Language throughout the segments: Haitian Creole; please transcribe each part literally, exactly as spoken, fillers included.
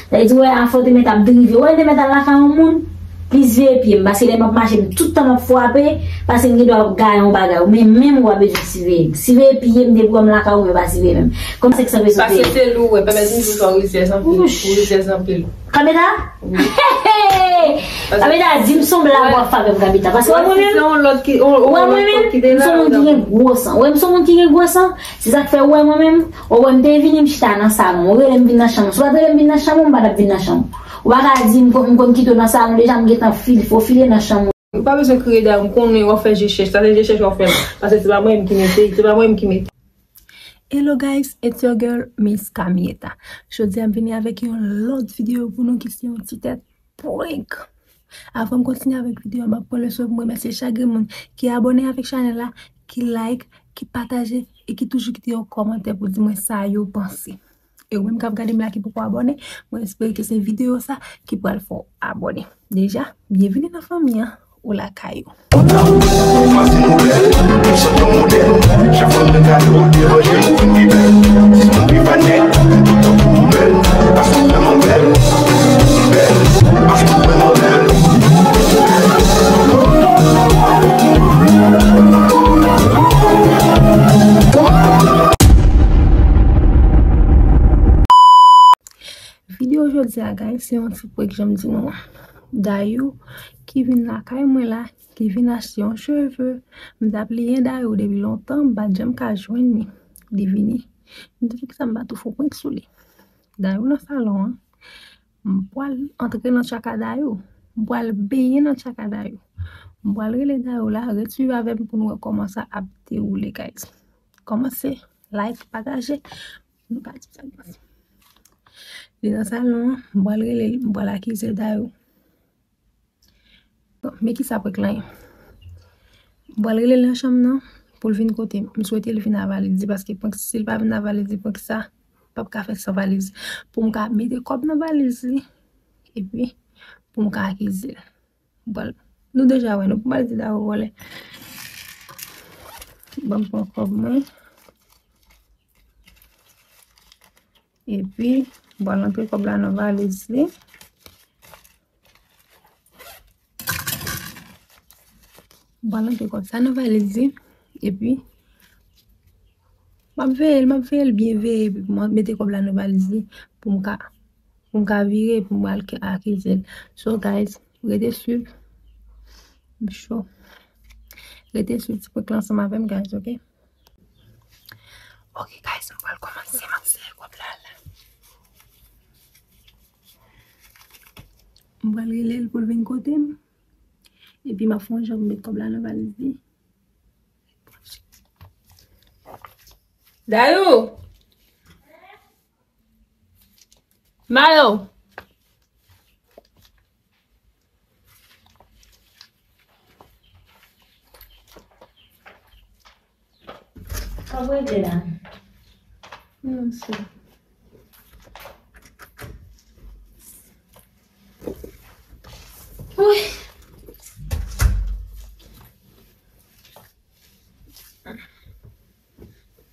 Sa vle di, wè, afè w te mèt ap drive, wè, te mèt al lakay yon moun, plis veye pye m, paske lè m ap mache, m tout tan m ap frape, paske m gen dwa ap gaye yon bagay, men menm ou pa bezwen siveye m. Siveye pye m depi w wè m lakay ou, men pa siveye menm. Kòm senk san peso m peye. Paske se lou, wè, pèmèt m di w sa, w rizyèz anpil, ou rizyèz anpil. Kabeta? Wi. Kabeta, di m se yon blag w ap fè avè m, Kabeta. Paske wè mwen menm, wè mwen menm, m se yon moun ki gen gwo san. Wè m se yon moun ki gen gwo san. Se sa k fè, wè mwen menm, ou wè m te vini, m chita nan salon. Ou rele m vin nan chanm ou. Si w pa t rele m vin nan chanm ou, m pa t ap vin nan chanm ou. Ou pa ka di m konn, m konn kite w nan salon deja, m gentan fil, fofile nan chanm ou. Ou pa bezwen kriye dèyè m, konnen w ap fè je chèch. Sa se je chèch w ap fè. Paske se pa mwen menm ki mete, se pa mwen menm ki mete. Hello guys, it's your girl Miss Camieta. Jodi a m vini avèk yon lòt videyo pou nou ki se yon ti tèt prank. Avan m kontinye avèk videyo a, m ap pran le swen pou m remèsye chak grenn moun ki abòne avèk chanèl la, ki like, ki pataje e ki toujou kite yon kòmantè pou di mwen sa yo panse. E ou menm k ap gade m la ki poko abòne, mwen espere ke se videyo sa ki pral fè w abòne. Deja, byenvini nan fanmi an, ou lakay ou. Videyo jodi a, guys, se yon ti prank, jan m di nou an. Dayou ki vin lakay mwen la, ki vin achte yon cheve. M t ap liyen Dayou depi lontan, m pa t janm ka jwenn li. Li vini. M di, poukisa m pa tou fè yon prank sou li? Dayou nan salon an. M pral antre nan tchaka Dayou. M pral benyen nan tchaka Dayou. M pral rele Dayou la, ret swiv avè m pou nou wè kòman sa ap dewoule, guys. Kòmanse, like, pataje. Nou pa di sa, guys. Li nan salon an, m pral rele l, m pral akize Dayou. Bon, men kisa prank lan ye? M pral rele l nan chanm nan pou l vin kote m. M swete l vin a valiz li, paske prank, si l pa vin a valiz li, prank sa p ap ka fèt san valiz. Pou m ka mete kòb nan valiz li, epi pou m ka akize l. M pral, nou deja wè, nou pou m al di Dayou vòlè. Ban m pran kòb mwen. Epi, m pral antre kòb la nan valiz li. M pral antre kòb sa nan valiz li. Epi, m ap veye l, m ap veye l byen veye. Epi, m mete kòb la nan valiz li pou m ka, pou m ka vire, pou m al k-, akize l. So, guys, rete swiv. M cho. Rete swiv ti prank lan ansanm avè m, guys, ok? Ok, guys, m pral kòmanse, m ap sere kòb la la. M pral rele l pou l vin kote m. Epi m ap fè yon jan pou m met kòb la nan valiz li. Dayou! Mayo! Sa w rete la? Non, se. Wi.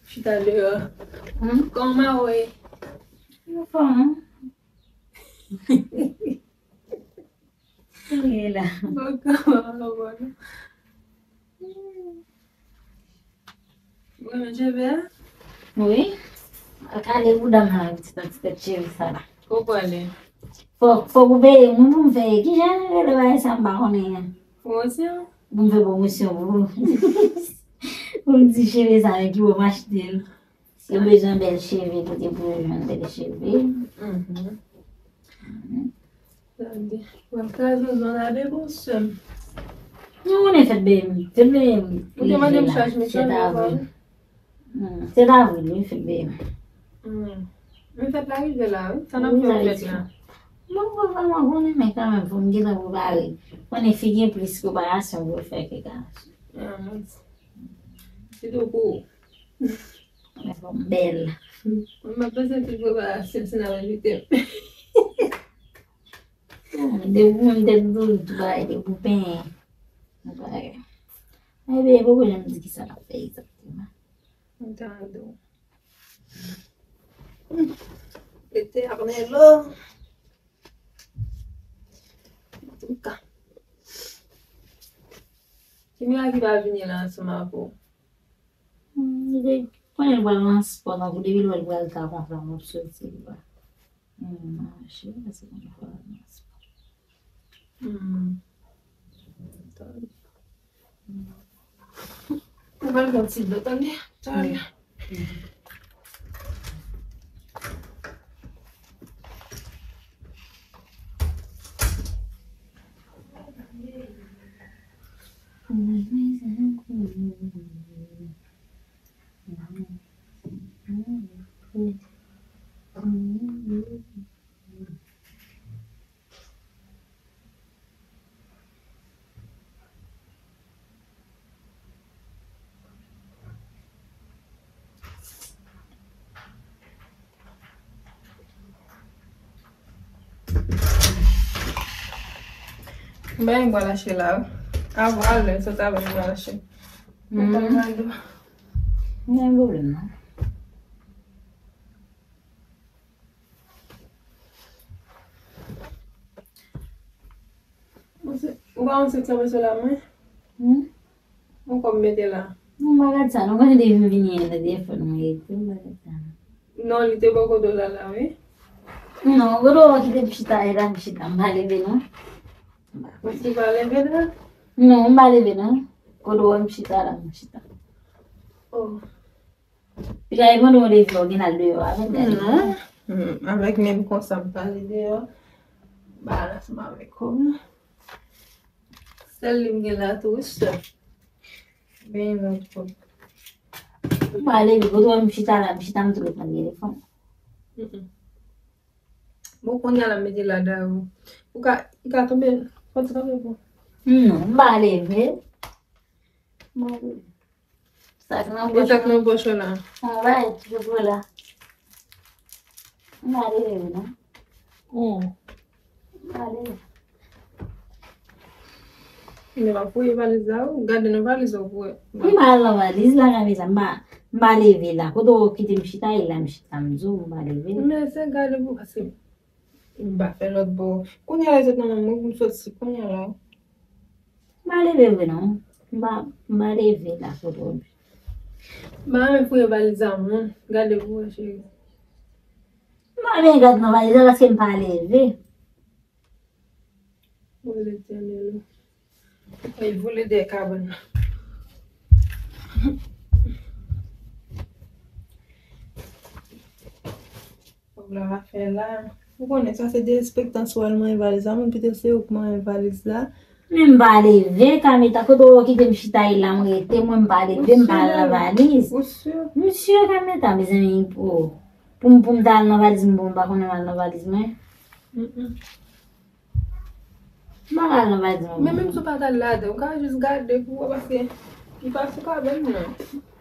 Chita deyò. Hmm? Kòman w ye? Anfòm, wi. Ou ye la. Bon, kòman w bon? Ou renmen cheve a? Wi. Al kale bouda m la, ti, ti tèt cheve sa la. Ou pwale. Fòk, fòk ou peye mwen pou m fè. Kijan rele bagay sa m pa konnen an? Pwomosyon? Pou m fè pwomosyon pou ou. Pou m di cheve sa, men ki bò m achte l. Si w bezwen bèl cheve, kote pou w jwenn bèl cheve. Mhm. Mhm. Tande. Mwen ka zozon lave bon sè m. Nou konnen fèt beye m. Fèt beye m. Ou te mande m chaj mechan m yo pa. Hmm, sèt avril, wi, fèt beye m. Hmm. Men fèt la rive la, wi. Sa n ap fè pou fèt la? Bon, bon, bon, bon, konnen, men kanmenm, fò m gentan prepare. Konnen fi gen plis preparasyon pou l fè ke gason. Ah, mwen di. Se tou pou ou. Men fò m bèl. Mwen pa bezwen tout preparasyon, si n ap envite m. Bon, depi pou menm tèt dou, tout bagay, depi pou penyen. Tout bagay. Ebyen, poko janm di kisa l ap fè egzakteman. M tande w. Pete ak Melo. Mira ki va vini la ansanm avè w. Hmm, li te konnen l pral nan spò, tankou depi l wè l pral ta konsa, m ap soti, li va. Hmm, mache, paske konnen l pral nan spò. Hmm. Tande. Ou pral pran ti dlo, tande? Tande. Mwen pral achte la wi. Avwa lè sot avè mwen pral achte. Mwen pa mal dou. Gen pwoblèm non. Ou pa wè se ti mesye la mwen? Hmm? Ou kòm mete la. Non, m pa gad sa non, mwen tande m vini an nan telefòn mwen, epi m pa gad sa non. Non, li te bò kote w la la, wi. Non, kote w kite m chita, e la m chita, m pa leve non. Ou pa leve la? Non, m pa leve non. Kote w m chita la, m chita. Oh. Piga e mande w leve, w gen al deyò avèk gade. Non. Hmm, avèk menm konsa m pale deyò. Balans m avèk kòb la. Sèl li m gen la tou, wi sè. Men yon lòt kòb. M pa leve, kote w m chita la, m chita m tou pran telefòn. Mm-mm. Bon, kounye a la m mete la dayè. Ou ka, ou ka tonbe, fò ti kanpe pou. Non, m pa leve. M pa leve. Sa k nan pòch la. E sa k nan pòch la? Yon bagay toujou pou la. M pa leve non. Hmm. M pa leve. Men m ap fouye valiz la wi. Gade nan valiz la pou wè. M pa al nan valiz la, gade sa. M pa, m pa leve la. Kote w kite m chita, e la m chita, m di w, m pa leve. Men se gade pou, paske m pa fè lòt bò. Kounye a la, se nan men mwen pou m soti kounye a la. M pa leve vre non. M pa, m pa leve la, kote w. M pa renmen fouye valiz a moun. Gade pou wè, cheri. M pa renmen gad nan valiz la paske m pa leve. O Letènèl. Ay, vole dèyè kabann nan. Kòb la va fè la. Ou konnen sa se derespektan si w al manyen valiz la, moun pito se ou k manyen valiz la. Men m pa leve, Kameta, kote w kite m chita la, m rete, mwen m pa leve, m pa al nan valiz. Ou si? M si, Kameta, mezanmi, pou, pou m, pou m ta al nan valiz mwen, pou m pa konnen m al nan valiz mwen. Mm-mm. M pa ka al nan valiz mwen. Men menm si w pa t al ladan, ou ka jis gade pou wè, paske li pa sou kabann nan.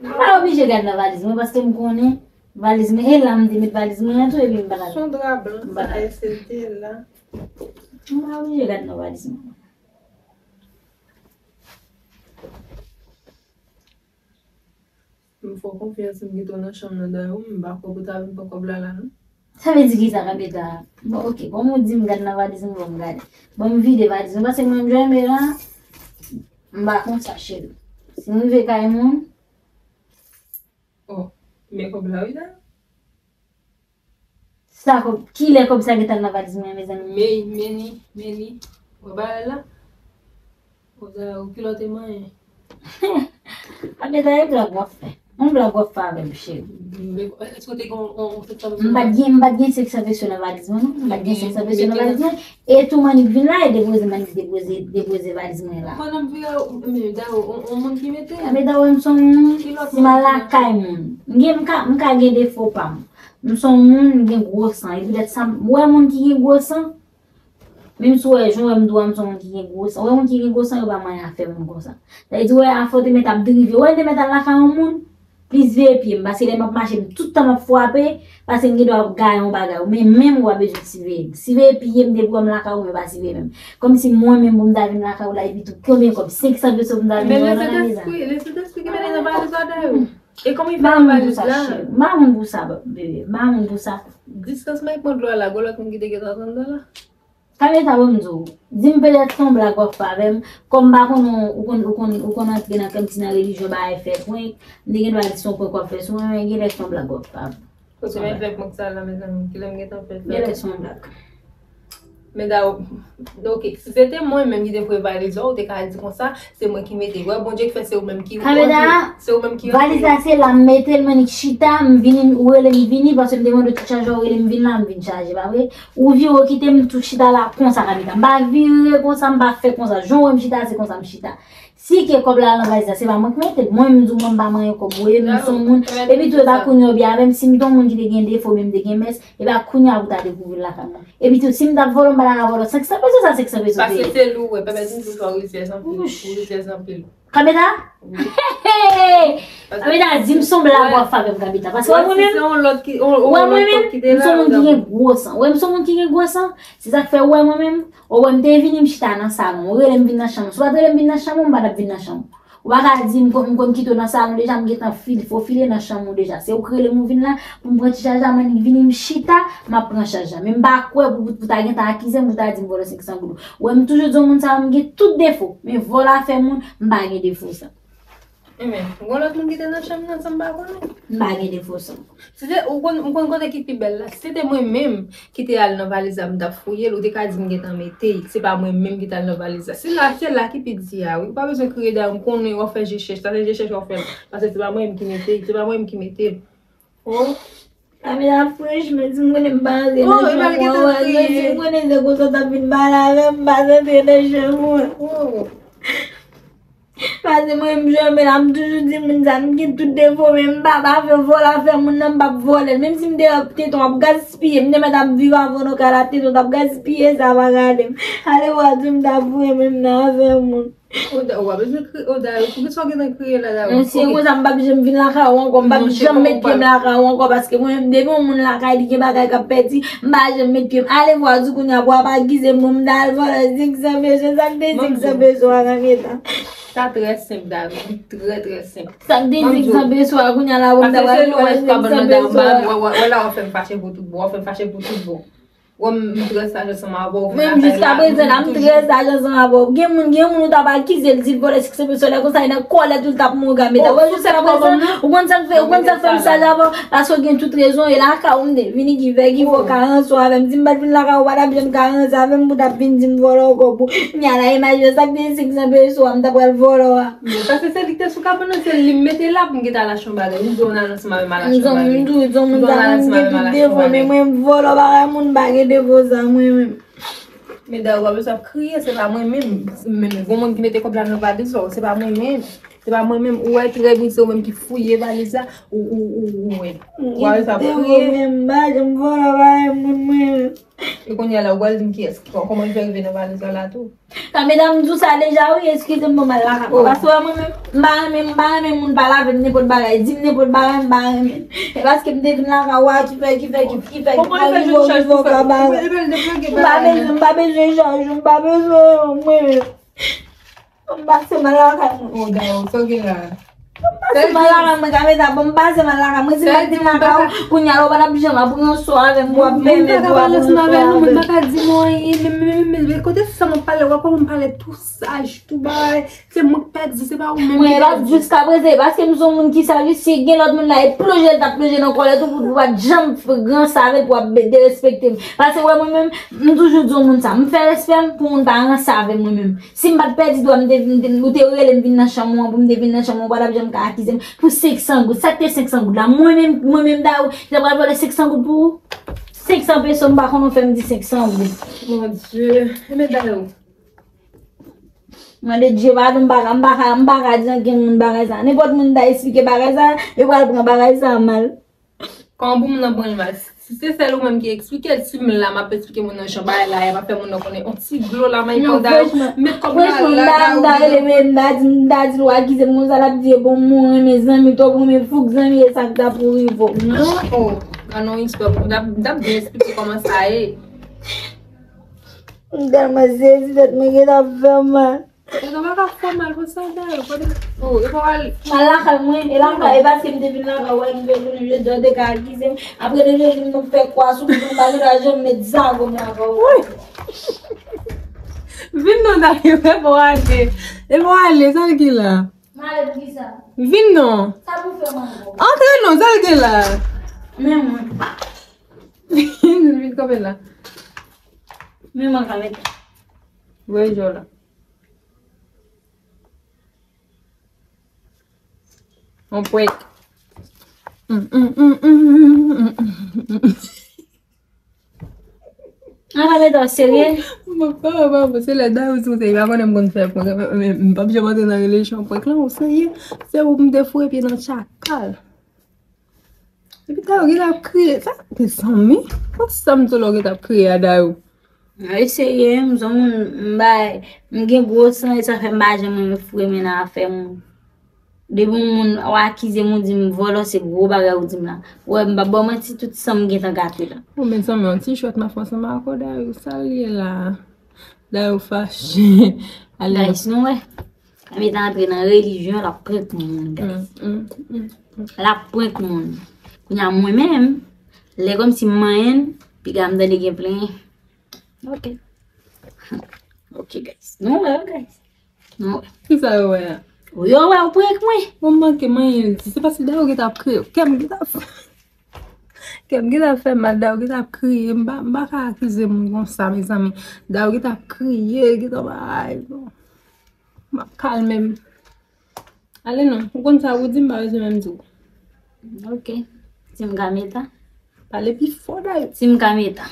M pa oblije gade nan valiz mwen, paske m konnen valiz mwen, e la m te met valiz mwen an tou, epi m pa t al. Se yon dra blan sa, e se l te la. M pa oblije gade nan valiz mwen. M fè w konfyans, m kite w nan chanm nan dayè, m pa kwè pou ta vin pran kòb la la non. Sa vle di kisa, Kameta? Bon, oke, kòm ou di m gad nan valiz mwen, bon, m gade. Bon, m vide valiz mwen, paske mwen menm jan m ye la, m pa konsa, cheri. Si m rive kay moun. Oh, men kòb la wi la. Sa kòb, kilè kòb sa gentan nan valiz mwen, mezanmi? Men, men li, men li. Wè bagay la? Wè bagay, ou kilòte manyen. Kameta, e blag w ap fè. Yon blag w ap fè avè m, cheri. Men, èske w te gen yon, yon, yon senk san peso? M pa t gen, m pa t gen senk san peso nan valiz mwen, non. M pa t gen senk san peso nan valiz mwen. E tou Manik vin la, e depoze, Manik depoze, depoze valiz mwen la. Pandan m vire, men dayè, yon, yon moun ki mete l. Kameta, wè m se yon moun, si m al lakay moun. M gen, m ka, m ka gen defo pa m. M se yon moun, m gen gwo san. E poutèt sa, m wè moun ki gen gwo san, menm si w wè, jan w wè m di w a, m se yon moun ki gen gwo san. W wè moun ki gen gwo san, yo pa manyen afè moun konsa. Sa vle di, w wè, afè w te mèt ap drive. W wè, m te mèt al lakay yon moun, plis veye pye m. Paske lè m ap mache, m tout tan m ap frape, paske m gen dwa ap gaye yon bagay. Men menm ou pa bezwen siveye m. Siveye pye m, depi w wè m lakay ou, men pa siveye menm. Kòmsi mwen menm pou m ta vin lakay ou la, epi tou, konbyen kòb? Senk san peso pou m ta vin jwenn nan mezanmi. Men Lesentespri, Lesentespri ki mete nan valiz la dayè. E kòman li fè nan valiz la? M pa moun pou sa, cheri. M pa moun pou sa, bebe. M pa moun pou sa. Distans mwen pran dlo a la, gon lòt moun ki te gentan tann dlo la. Kameta, bon, m di w, di m petèt se yon blag w ap fè avè m. Kòm m pa konnen w, ou konn, ou konn, ou konn antre nan kè m si nan relijyon, bagay fè prank, m te gen dwa di se yon prank w ap fè sou mwen, men genlè se yon blag w ap fè avè m. Kote m fè prank sa la, mezanmi? Kilè m gentan fè sa? Genlè se yon blag. Men da, ok, si se te mwen menm ki te voye valiz la, ou te ka di konsa, se mwen ki mete l. Wè, Bondye ki fè, se ou menm ki rantre. Se ou menm ki rantre. Valiz la se la m mete l, m annik chita, m vini, ou rele m vini, paske m te mande w tout chaje, ou rele m vin la, m vin chaje, pa vre? Ou vire w kite m tou chita la konsa, Kameta. M pa vire konsa, m pa fè konsa. Jan w wè m chita, se konsa m chita. Si ke kòb la al nan valiz la, se pa mwen ki mete l. Mwen, m di w, mwen, m pa manyen kòb. Ou wè, m se yon moun. Epi tou, e pa kounye a w byen avè m. Si m te yon moun ki te gen defo, men m te gen mès, e pa kounye a pou w ta dekouvri l lakay mwen. Epi tou, si m t ap vòlò, m pa ta ka vòlò senk san peso, sa senk san peso te ye. Paske se lou, wè. Pèpè di m toujou ou rizèz anpil. Ou rizèz anpil. Kameta? Kameta, di m se yon blag w ap fè avè m, Kameta. Paske wè mwen menm, wè mwen menm, m se yon moun ki gen gwo san. Wè m se yon moun ki gen gwo san. Se sa k fè, wè mwen menm, ou wè m te vini, m chita nan salon. Ou rele m vin nan chanm ou. Si w pa t rele m vin nan chanm ou, m pa t ap vin nan chanm ou. Ou pa ka di m konn, m konn kite w nan salon deja, m gentan fil, fofile nan chanm ou deja. Se ou k rele m ou vin la, pou m pran ti chaj la, m annik vini, m chita, m ap pran chaj la. Men m pa kwè pou, pou, pou ta gentan akize m, pou ta di m vòlò senk san goud. Ou wè, m toujou di yon moun sa, m gen tout defo. Men vòlò afè moun, m pa gen defo sa. Enben, gon lòt moun ki te nan chanm nan, san m pa konnen? M pa gen defo sa. Si se, ou konn, ou konn kote ki pi bèl la? Si se te mwen menm ki te al nan valiz la, m t ap fouye l, ou te ka di m gentan mete l. Se pa mwen menm ki t al nan valiz la. Se la, se la ki pi di a, wi. Ou pa bezwen kriye dèyè m, konnen w ap fè je chèch. Sa se je chèch w ap fè l. Paske se pa mwen menm ki mete l. Se pa mwen menm ki mete l. Oh. Kameta, franchman, di m konnen m pa antre nan chanm ou an, di m konnen se konsa w t ap vin pale avè m, m pa t antre nan chanm ou an. Oh. Paske mwen menm, jan m ye la, m toujou di moun sa, m gen tout defo, men m pa, pa fè vòlò afè moun nan, m p ap vòlè l. Menm si m te ap teton, ap gaspiye, m te mèt ap viv avè w nan kay la, teton, t ap gaspiye, sa pa gade m. Ale wè, di m t ap voye menm nan afè moun. Oda, ou pa bezwen kriye, Oda, poukisa w gentan kriye la, Oda? Non, si e konsa, m p ap janm vin lakay ou ankò, m p ap janm met pye m lakay ou ankò, paske mwen menm, depi yon moun lakay li gen bagay k ap pèdi, m pa janm met pye m. Ale vwa di kounye a, pou w ap akize m, bon, m t al vòlò senk san peso, sa k te senk san peso a, Kameta? Sa trè senp, David, trè, trè senp. Sa k te senk san peso a, kounye a la, bon, m t ap al vòlò senk san peso a. Wè, wè, wè la, w ap fè m fache pou tout bon, w ap fè m fache pou tout bon. Wè m, m trè saj ansanm avè w. Menm jiska prezan la, m trè saj ansanm avè w. Gen moun, gen moun ou t ap akize l, di l vòlè senk san peso, lè konsa, e nan kòlèt ou l t ap mouri, Kameta. Wè, jiska prezan, ou konn sa k fè, ou konn sa k fè m saj avè w? Paske w gen tout rezon, e lakay ou m te vini ki fè, ki fè w ka ranse w avè m. Si m pa t vin lakay ou, ou pa t ap janm ka ranse avè m pou w t ap vin di m vòlò kòb ou. Kounye a la, imajine sa k te senk san peso a, m ta pral vòlò a. Men paske se li k te sou kabann nan, se li m mete la pou m gentan al achte yon bagay. M di w n al ansanm avè m al achte yon bagay. M di w, m di w, m di w, m di w, m di w, m di w, m di w, men mwen m vòlò bagay moun, m pa gen defo sa, mwen menm. Men dayè, w pa bezwen ap kriye, se pa mwen menm. Men gon moun ki mete kòb la nan valiz la, se pa mwen menm. Se pa mwen menm. Ou wè trè byen, se ou menm ki fouye valiz la, ou, ou, ou, ou wè. W pa bezwen ap kriye. M pa janm vòlò bagay moun, mwen menm. E kounye a la, ou pral di m kiyès, kò-, kòman l fè rive nan valiz la la tou? Kameta, m di w sa deja, wi, eskize m, bon, m al lakay mwen. Paske w wè mwen menm, m pa renmen, m pa renmen moun pale avè m nenpòt bagay, di m nenpòt bagay, m pa renmen. E paske m te vin lakay ou a ki fè, ki fè, ki, ki fè, ki fè rive w rive w fè bagay. M pa bezwen, m pa bezwen chaj ou, m pa bezwen mwen menm. M pase mal lakay mwen. Oh, dayè, sa w gen la? M pase mal lakay mwen, Kameta, bon, m pase mal lakay mwen. Si m pa t vin lakay ou, kounye a la, ou pa t ap janm ap ranse w avè m, w ap pèmèt ou ap ranse w avè m. Moun pa ka pale ansanm avè nou, moun pa ka di nou anyen, men, men, men, men, men, kote sa m ap pale, w ap wè m pale tou saj, tou bagay. Se mwen k pèdi, se pa ou menm ki pèdi. Mwen, e pa jiska prezan, e paske m se yon moun ki saj, si gen lòt moun la, e plonje l t ap plonje nan kòlèt ou, pou, pou w pa t janm ranse avè l, pou w ap derespekte m. Paske, wè, mwen menm, m toujou di yon moun sa, m fè respè m pou moun pa ranse avè m, mwen menm. Si m pa t pèdi dwa, m te, m te, ou te rele m vin nan chanm ou an, pou m te vin nan chanm ou an, ou pa t ap janm ka akize m pou senk san goud. Sa k te senk san goud la? Mwen menm, mwen menm, dayè, ou te pral vòlè senk san goud pou ou? Senk san peso, m pa konn ou fè m di senk san goud. Mon Dieu. Enben, dayè. Mande Dye padon, m pa ka, m pa ka, m pa ka di ankenn moun bagay sa. Nenpòt moun ta esplike bagay sa, yo pral pran bagay sa mal. Kòman pou moun nan pran l mal? Si se sèl ou menm ki eksplike l, si m la, m ap eksplike moun nan jan bagay la ye, m ap fè moun nan konnen on ti glo la, m ap pran dayè, met kòb la, franchman, m ta, m ta rele, men m ta di, m ta di l w akize m konsa, l ap di, e bon, m renmen zanmi, twòp renmen fouk zanmi, e sa k ta pou rive w. Non, oh, an non, istwa, m t ap, m t ap byen eksplike kòman sa ye. M tèlman sezi, tèt mwen gentan ap fè m mal. E nou pa ka fè mal pou sa, dayè, kote, oh, e pa al. M al lakay mwen, e lakay, e paske m te vin lakay ou, wè, m vin konnen jodi a, ou te ka akize m. Apre de jodi, m fè kwa sou m, m pa gen dwa janm met zago m lakay ou. Wi. Vin non, Dayou, e pa w ale. E pa w ale, sa l gen la? M ale pou kisa? Vin non. Sa pou fè m ankò? Antre non, sa l gen la? Men mwen. Vin, vin kanpe la. Men mwen kanpe. Voye jò la. On prank. An pale tan serye. Mwen pa, mwen pa, se lè Dayou di w se, pa konnen m konn fè prank, men m p ap janm antre nan relasyon prank lan, ou serye? Se ou m te foure pye nan tchakal. Epi Dayou gentan ap kriye, sa, mezanmi, konsa m tou lè w gentan ap kriye a Dayou. Mwen eseye, m se yon moun, m bay, m gen gwo san, e sa fè m pa janm renmen foure men nan afè moun. Depi yon moun, w akize m, ou di m vòlò, se gwo bagay ou di m la. Ou wè, m p ap ba w manti, tout san m gentan gate la. Ou mezanmi, yon ti chwèt m ap fè ansanm ak ou, Dayou, sa l ye la? Dayou fache. Ale. Guys, nou wè. Mwen te antre nan relijyon, l ap prank moun, guys. L ap prank moun. Kounye a mwen menm, lè kòmsi m manyen, piga m tande gen plenyen. Ok. Ok, guys. Nou wè, guys. Nou wè. Kisa yo wè a? Yo wè, ou prank mwen. Mwen manke manyen, se paske Dayou gentan ap kriye. Kè m gentan ap fè. Kè m gentan ap fè mal, Dayou gentan ap kriye. M pa, m pa ka akize moun konsa, mezanmi. Dayou gentan ap kriye, gentan ap, ay, bon. M ap kalme m. Ale non, ou konn sa ou di, m pa bezwen menm di w. Ok. Ti m ka meta. Pale pi fò, Dayou. Ti m ka meta.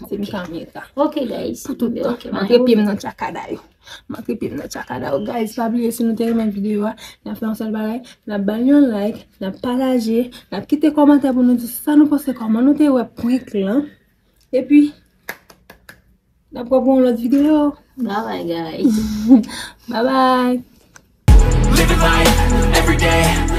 Ti m ka meta. Ok, guys. Pou tout tan. Ok, m antre pye m nan tchaka Dayou. M antre pye m nan tchaka Dayou. Guys, pa bliye, si nou te renmen videyo a, n ap fè yon sèl bagay, n ap ba l yon like, n ap pataje, n ap kite kòmantè pou nou di sa nou panse, kòman nou te wè prank lan. Epi, n ap wè pou yon lòt videyo. Bye bye, guys. Bye bye. Living life every day.